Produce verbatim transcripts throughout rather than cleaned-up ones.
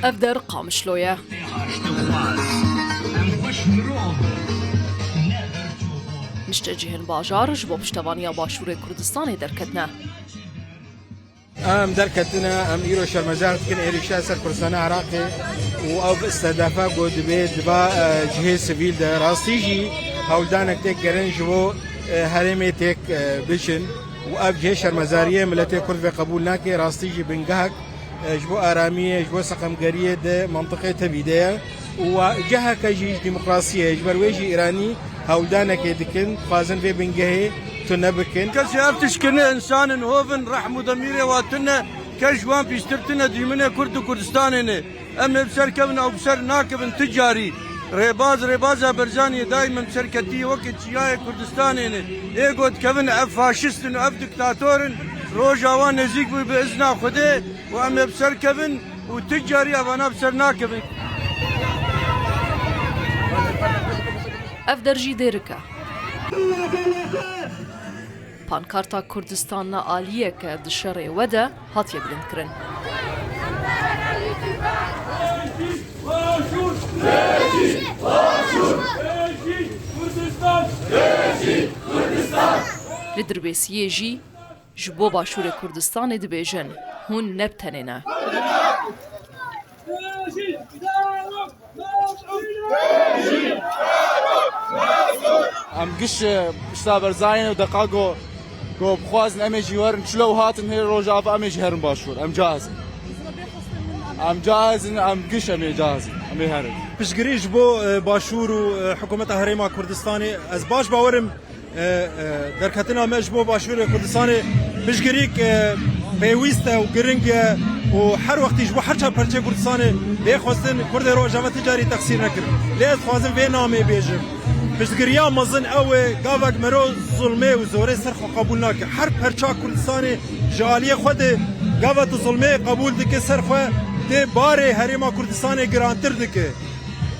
Ev der Qamişlo ye. Niştecihên bajar ji bo piştevaniya Başûrê Kurdistanê derketine. Em derketine, em îro şermezar dikin êrîşa ser Kurdistana Iraqê û ev sedefa ku dibê diba, e, cihê sivîl de. Rastî jî hewldanek têk kirin ji bo, e, herêmê têk, e, biçin û ev cihê şermezariyê miletê Kurd vê qebûl nake. Rastî jî bingehek, e, ji bo aramiyê, ji bo seqemgeriyê di mentiqê tevî de ye û wa ciheke jî ji demokrasiyê, ji ber wê jî Îranî hewldanekê dikin, dixwazin vê bingehê tune bikin. Kesê ev tişt kirine însan in, hov in, rehm û demîrê wa tune, kes ji wan pîştir tune, dîminê Kurd û Kurdistanê ne. Em ê bi ser kevin, ew bi ser nakevin ti carî. Rêbaz, rêbaza Berzaniyê daîmen bi ser ketiye weke çiyayê Kurdistanê ne. Ê got kevin ev faşist in û ev diktator in. Roja wan nêzîk bû bi izna Xwedê û em ê bi ser kevin û ti carî evana bi ser nakevin. Ev der jî dêrik e. Pankarta Kurdistan ne aliyeke di şerê we de hatiye bilindkirin. Li Dirbêsiyê jî ji bo Başûrê Kurdistanê dibêjin, hûn ne bi tenê ne. Em giş, e, pişta Berzanî û deqa ku, ku bixwazin em ê jî werin çilo û hatin hê Rojava em ê jî herin Başûr. Em cahiz in. Em cahiz in, em giş em ê cahiz in. Em ê herin. Piştgirî ji bo, e, Başûr û, e, hikûmeta Herêma Kurdistanê, ez baş bawer im, e, e, derketina me ji bo Başûrê Kurdistanê piştgirîk, e, pêwîst e û giring e û her wextî ji bo her çar perçê Kurdistanê bê xwestin, Kurdê Rojava ti carî texsîr nekirin. Lê ez dixwazim vê namê bêjim. Piştgiriya mezin ew e, gavek mero zulmê û zorê ser xwe qebûl nake. Her perça Kurdistanê ji aliyê xwe de gava tu zulmê qebûl dike ser xwe, tê barê Herêma Kurdistanê girantir dike.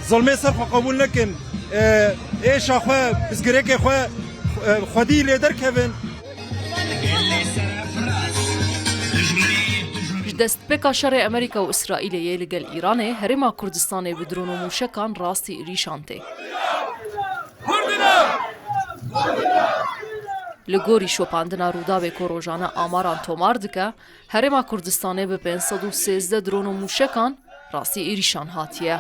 Zilmê ser xwe qebûl nekin. E, êşa xwe, pirsgirêkê xwe, e, xwedî lê derkevin. Ji destpêka şerê Amerîka û Îsraîlê yê li gel Îranê, Herêma Kurdistanê bi dron û mûşekan rastî êrîşan tê. Li gorî şopandina Rûdawê ku rojane amaran tomar dike, Herêma Kurdistanê bi pênc sed û sêzdeh dron û mûşekan rastî êrîşan hatiye.